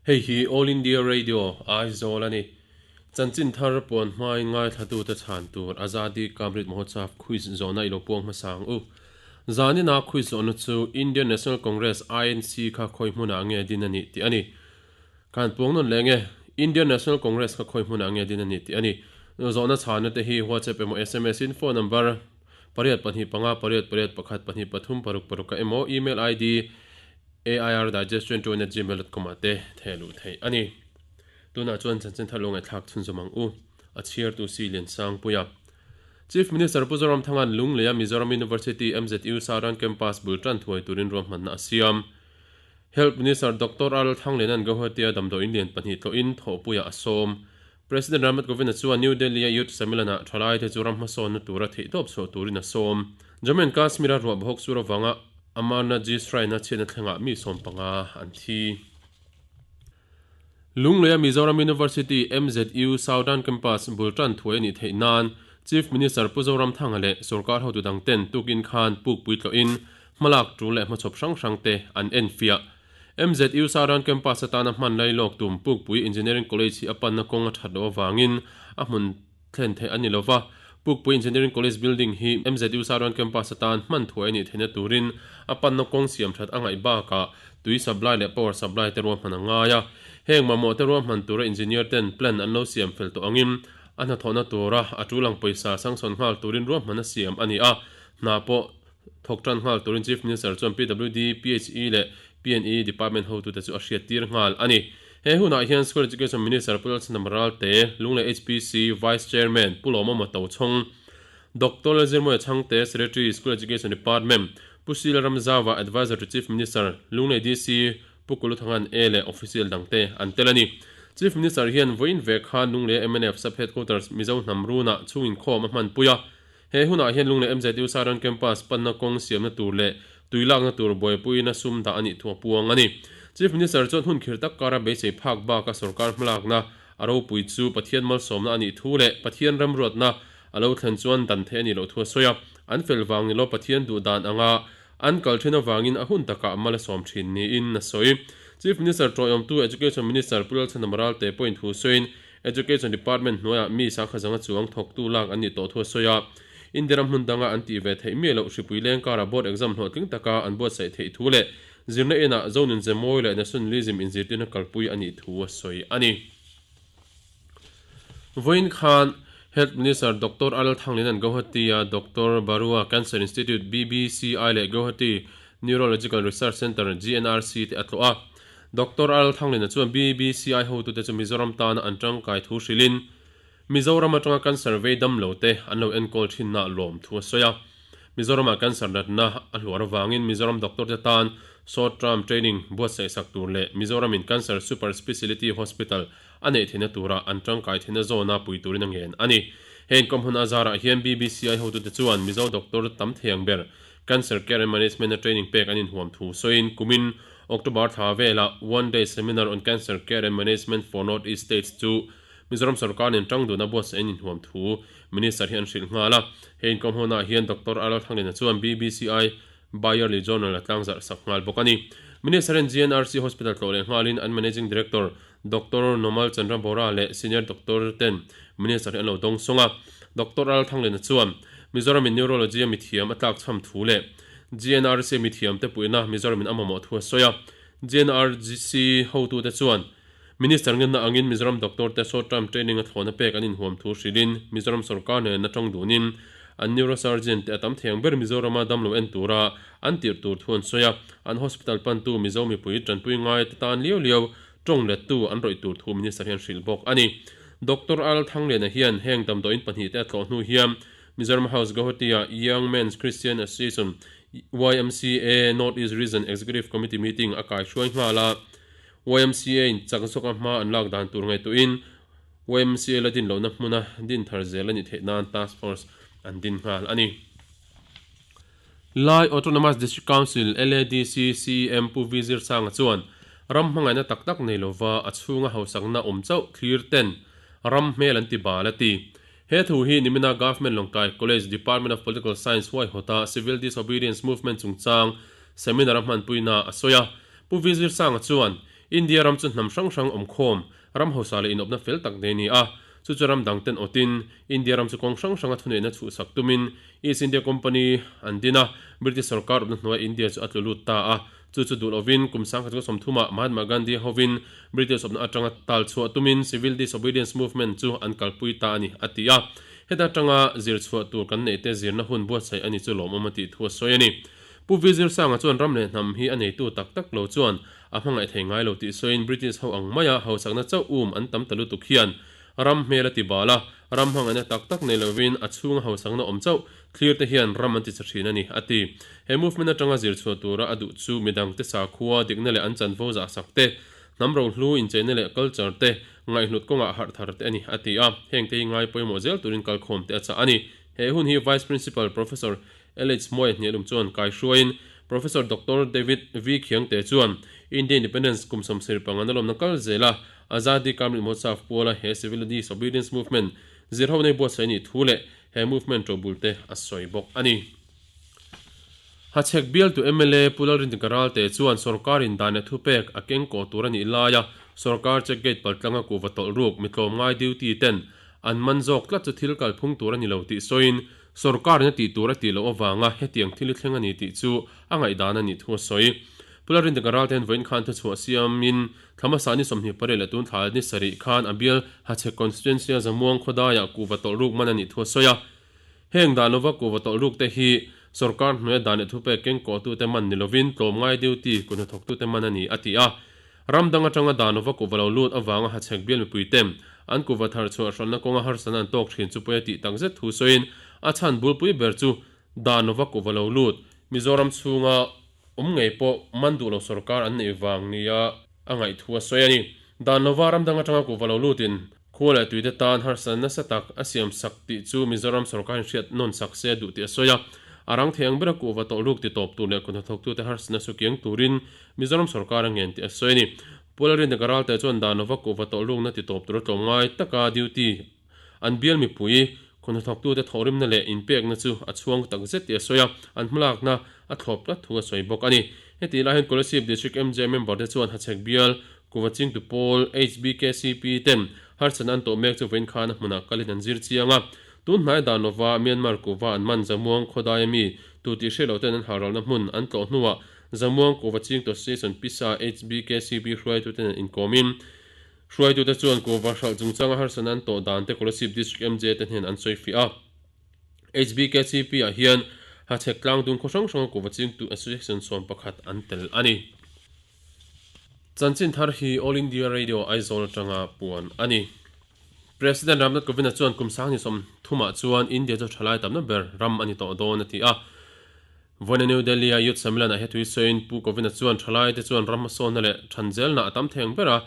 Hei hi All India Radio, Aizawl a ni. Chanchin thar puan hmain ngaithlatute chhan tur Azadi Ka Amrit Mahotsav quiz zawhna i lo puang hmasa ang u. Zanina quiz zawhna chu Indian National Congress, INC, kha khawi hmunah nge din a nih tih a ni. Khan puang nawn leh nge Indian National Congress kha khawi hmunah nge din a nih tih a ni. Zawhna chhanna te hi WhatsApp emaw sms in phone number pariat pahnih panga pariat pariat pakhat pahnih pathum paruk paruk ah emaw email id airdigest21@gmail.com ah te theh luh theih a ni. Tunah chuan chanchin thar lo ngaihthlak chhunzawm ang u. A chhiartu si Liansangpuia. Chief Minister Pu Zoramthanga'n Lungleia Mizoram University MZU Saran Campus bul tan thuai turin ruahmanna a siam. Health Minister Doctor Al Thanglina'n Guwahati-a damdawiin lian pahnih tlawhin thawhpuiah a sawm. President Ramnath Kovind-a chuan New Delhi-a Youth Sammelan-ah thalaite chu ram hmasawnna tura theihtawp chhuah turin a sawm. Jammu and Kashmir-a ruah bawhawk sur avanga Amarnath Ji Shrine-a chhiatna thlengah mi 15 an thi. Lungleia Mizoram University, MZU, Southern Campus bul tan thuai a nih theih nan Chief Minister Pu Zoramthanga leh sorkar hotu dangten tukin khan pukpui tlawhin Hmalak tul leh hmachhawp hrang hrang te an enfiah. MZU Saran Campus atana hman lai lawk tum Pukpui Engineering College hi a panna kawng a that loh avangin a hmun thlen theih a ni lo va. Pukpui Engineering College building hi MZU Saran Campus atan hman thuai a nih theihna turin a panna kawng siam that a ngaih bakah tui supply leh power supply te ruahman a ngai a. Heng mamawh te ruahman tura engineer ten plan an lo siam fel tawh angin a hnathawhna tura a tul ang pawisa sangsawn nghal turin ruahman a siam a ni a. Hna pawh Thawk tan nghal turin Chief Minister chuan PWD, PHE leh PNE Department hotute chu a hriattir nghal a ni. He hunah hian School Education Minister Pu Lalchhandam Ralte, Lunglei HPC Vice Chairman Pu Lawmawma Tochhawng, Doctor Lalzirmawia Chhangte, Secretary, School Education Department, Pu Sila Ramzauva, Adviser to Chief Minister, Lunglei DC Pu Kuluthangan A leh Official dangte an tel a ni. Chief Minister hian vawiin ve khan Lunglei mnf Sub Headquarters Mizo hnam runah chhunginkhawm a hmanpui a. He hunah hian Lunglei MZU Saron Campus panna kawng siamna tur leh tui lakna tur buaipuiin a sum dah a nih thu a puang a ni. Chief Minister chuan hun khir tak kara beisei phak baka sorkar hmalakna a ropui chu Pathian malsawmna a nih thu leh Pathian remruatna a lo thlen chuan dan theih a nih loh thu a sawi a. An fel vang ni lo Pathian duh dan anga an kal thin avangin a hun takah mal a sawm thin niin a sawi. Chief Minister tawiawmtu Education Minister Pu Lalchhandam Ralte pawhin thu sawiin Education Department hnuaiah mi sangkhat zanga chuang thawktu lak an nih tawh thu a sawi a. India ram hmun danga an tih ve theih miah loh hripui leng karah board exam hlawhtling taka an buatsaih theih thu leh zirna inah Zonun Zemawi leh Nationalism inzirtirna kalpui a nih thu a sawi a ni. Vawiin khan Health Minister Doctor Al Thanglina'n Guwahati-a Doctor Barua Cancer Institute, BBCI, leh Guwahati Neurological Research Centre, GNRC, te a tlawh a. Doctor Al Thanglina chuan BBCI hotute chu Mizoram tana an tangkai thu hrilhin, Mizoram atanga cancer vei dam lo te an lo enkawl thinna lawm thu a sawi a. Mizoramah cancer natna a hluar avangin Mizoram doctor te tan short term training buatsaih sak tur leh Mizoramin cancer super speciality hospital a neih theihna tura an tangkai theihna zawna pui turin a ngen a ni. He inkawm hun azarah hian BBCI hotute chuan Mizo doctor tam thei ang ber Cancer Care and Management-a training pek an inhuam thu sawiin kumin October thla velah One Day Seminar on Cancer Care and Management for North East States chu Mizoram sorkar nen tang duna buatsaih an inhuam thu Minister hi an hrilh nghal a. He inkawmhona ah hian Doctor R Thanglina chuan BBCI Bi-Yearly Journal a tlangzarh sak nghal bawk a ni. Minister hian GNRC Hospital tlawh leh nghalin an Managing Director Doctor Nomal Chandra Bora leh Senior Doctor ten Minister hi an lo dawng sawng a. Doctor Al Thanglina chuan Mizoramin Neurology a mithiam a tlakchham thu leh GNRC a mithiam te puihna Mizoramin a mamawh thu a sawi a. GNRC hotute chuan Minister ngenna angin Mizoram Doctor te short term training a thlawhna pek an inhuam thu hrilhin Mizoram sorkar nen a tawng dunin an Neurosurgeon te a tam thei ang ber Mizorama damlo en tura an tirh tur thu an sawi a. An hospital pantu Mizo mipui tanpui ngai te tan liau liau Tawng lettu an rawih tur thu Minister hian hrilh bawk a ni. Doctor Al Thangliana hian heng damdawiin pahnih te a tlawh hnu hian Mizoram House Guwahati-a Young Men's Christian Association, YMCA, North East Region Executive Committee meeting a kaihruai nghal a. YMCA in chak zawka hma an lak dan tur ngaihtuahin YMCA la din lohna hmuna din thar zel a nih theih nan Task Force an din nghal a ni. Lai Autonomous District Council, LADC, CEM Pu V Zirsanga chuan ram hmangaihna tak tak nei lova a chhunga hausakna awm chauh thlir ten ram hmel an ti bal a ti. He thu hi nimina Government Lawngtlai College Department of Political Science huaihawta Civil Disobedience Movement chungchang seminar a hmanpuina a sawi a. Pu V Zirsanga chuan. India ram chu hnam hrang hrang awmkhawm, ram hausa leh inawpna fel tak nei a ni a. Chu chu ram dang ten awtin India ram chu kawng hrang hranga thuneihna chhuhsak tumin East India Company an din a, British sorkar awpna hnuaiah India chu a tlu lut ta a. Chu chu duh lovin kum 1930ah Mahatma Gandhi hovin British awpna atanga tal chhuah tumin Civil Disobedience Movement chu an kalpui ta a ni, a ti a. Heta atanga zir chhuah tur kan neih te zirna hun buatsaih a ni chu lawmawm a tih thu a sawi a ni. Pu Vizirsanga chuan ram leh hnam hi a neitu tak tak lo chuan a hmangaih thei ngai lo tih sawiin British ho ang maia hausakna chauh um an tam ta lutuk hian ram hmel a ti bal a, ram hmangaihna tak tak nei lovin a chhunga hausakna awm chauh thlir te hian ram an ti chhe thin a ni, a ti. He movement atanga zir chhuah tura a duh chu midangte sakhua, dikna leh an chanvo zahsak te, hnam rohlu incheina leh culture te ngaihhlut kawngah harh thar te a ni, a ti a. Hengte hi ngai pawimawh zel turin kalkhawm te a chah a ni. He hun hi Vice Principal Professor LH Hmuai Hnialum chuan kaihruaiin Professor Doctor David V Khiangte chuan India Independence kum 75 an alawmna kal zel a, Azadi Ka Amrit Mahotsav puala he Civil Disobedience Movement zirho nei buatsaih nih thu leh he movement ṭobul te a sawi bawk a ni. Hachhek bialtu mla Pu Lalrintika Ralte chuan sorkarin dan leh thupek a keng kawh tur a nih laia sorkar check gate paltlanga kuhva tawlh ruk mitlawmngai duty ten an man zawk tlat chu thil kalphung tur a ni lo tih sawiin Sorkarin a tih tur a tih loh avanga hetiang thil i thleng a ni tih chu a ngaihdan a nih thu a sawi. Pu Lalrindika Ralte hian vawiin khan thuchhuah siamin thla hmasa ni 28 leh tun thla ni sarih khan a bial Hachhek Constituency-a Zamuang khawdaiah kuhva tawlh ruk man a nih thu a sawi a. Heng dan lova kuhva tawlh ruk te hi sorkar hnuaia dan leh thupek kengkawhtute man ni lovin tlawmngai duty kuthnathawktute man a ni a ti a. Ram dang atanga dan lova kuhva lo lut avanga hachhek bial mipuite an kuhva thar chhuah hranna kawnga harsatna an tawk thin chu pawi a tih tak zet thu sawiin a chhan bulpui ber chu dan lova kuhva lo lut Mizoram chhunga awm ngei pawh man duh lo sorkar an neih vang nia a ngaih thu a sawi a ni. Dan lova ram dang atanga kuhva lo lutin khua leh tuite tan harsatna nasa tak a siam sak tih chu Mizoram sorkarin hriat nawn sak se a duh tih a sawi a. A rang thei ang bera kuhva tawlh ruk ti tawp tur leh kuthnathawktute harsatna su kiang turin Mizoram sorkar a ngen tih a sawi a ni. Pu Lalrinda Ralte chuan dan lova kuhva tawlh rukna ti tawp tura tlawmngai taka duty an bial mipui khawnhnathawktute thawhrimna leh inpekna chu a chhuang tak zet tih a sawi a, an hmalakna a thlawp tlat thu a sawi bawk a ni. Heti lai hian Kolasib District MJ member te chuan Hachhek bial kuhva chingtu pawl HBKCP ten harsatna an tawh mek chu vawiin khan a hmunah kalin an zir chiang a. Tun hnai dan lova Myanmar kuhva an man Zamuang khawdaia mi tu tih hriat loh ten an halralna hmun an tlawh hnuah Zamuang kuhva chingtu Association Pisa HBKCP hruaitute nen inkawmin Hruaitute chuan kuhva hralh chungchanga harsatna an tawh dan te Kolasib District MJ te hnen an sawi fiah a. HBKCP ah hian Hachhek tlangdung khaw hrang hranga kuhva chingtu Association 11 an tel a ni. Chanchin thar hi All India Radio Aizawl atanga puan a ni. President Ramnath Kovind-a chuan kum 30 ah chuan India chu thalai tamna ber ram a ni tawh dawn a ti a. Vawiina New Delhi-a Youth Sammelan-ah he tui sawiin Pu Kovind-a chuan thalaite chuan ram hmasawnna leh thanzelna a tam thei ang bera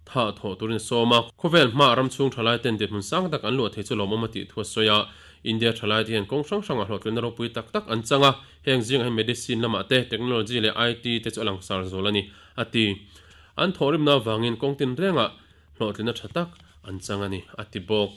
tha thawh turin a sawm a. Khawvel hmaah ram chhung thalaiten dinhmun sang tak an luah thei chu lawmawm a tih thu a sawi a. India thalaite hian kawng hrang hrangah hlawhtlinna ropui tak tak an chang a, heng zingah hian medicine lamah te, technology leh IT te chu a langsar zual a ni, a ti. An thawhrimna avangin kawng tin rengah hlawhtlinna tha tak an chang a ni, a ti bawk.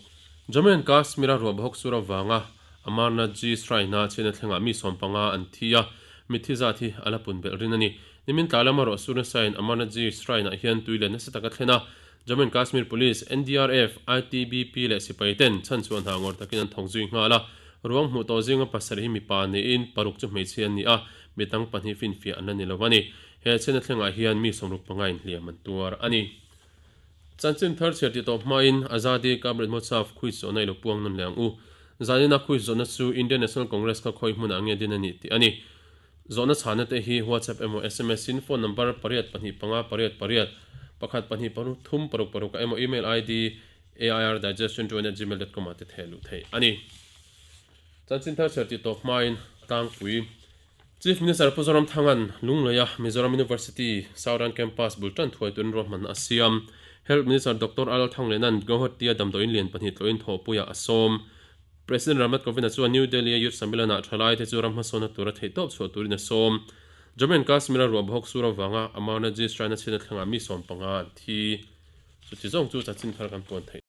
Jammu and Kashmir-a ruah bawk sur avanga Amarnath Ji Shrine-a chhiatna thlengah mi 15 an thi a, mitthi zat hi a la pun belh rin a ni. Nimin tlai lama ruah sur nasain Amarnath Ji Shrine-ah hian tui lian nasa tak a thlen a, Jammu and Kashmir Police, NDRF, ITBP leh sipai ten chhanchhuah hna ngawr takin an thawk zui nghal a. Ruang hmuh tawh zinga pasarih hi mipa niin paruk chu hmeichhia an ni a, midang pahnih finfiah an la ni lo a ni. He chhiatna thlengah hian mi 65 in hliam an tuar a ni. Chanchin thar chhiar tih tawh hmain Azadi Ka Amrit Mahotsav khuih zawhna i lo puang nawn leh ang u. Zanina khuih zawhna chu Indian National Congress kha khawi hmunah nge din a nih tih a ni. Zawhna chhana te hi WhatsApp emaw sms in phone number pariat pahnih panga pariat pariat pakhat pahnih paruk thum paruk paruk ah emaw email id airdigest21@gmail.com ah te theh luh theih a ni. Chanchin thar chhiar tih tawh hmain tlangpui Chief Minister Pu Zoramthanga'n Lungleia Mizoram University Southern Campus bul tan thuai turin ruahmanna a siam. Health Minister Doctor Al Thanglena'n Guwahati-a damdawiin lian pahnih tlawhin thawhpuiah a sawm. President Ramnath Kovind-a chuan New Delhi-a Youth Sammelan-ah thalaite chu ram hmasawnna tura theihtawp chhuah turin a sawm. Jammu and Kashmir-a ruah bawk sur avanga Amarnath Ji Shrine-a chhiatna thlengah mi 15 an thi. Chuti zawng chu chanchin thar kan puan theih.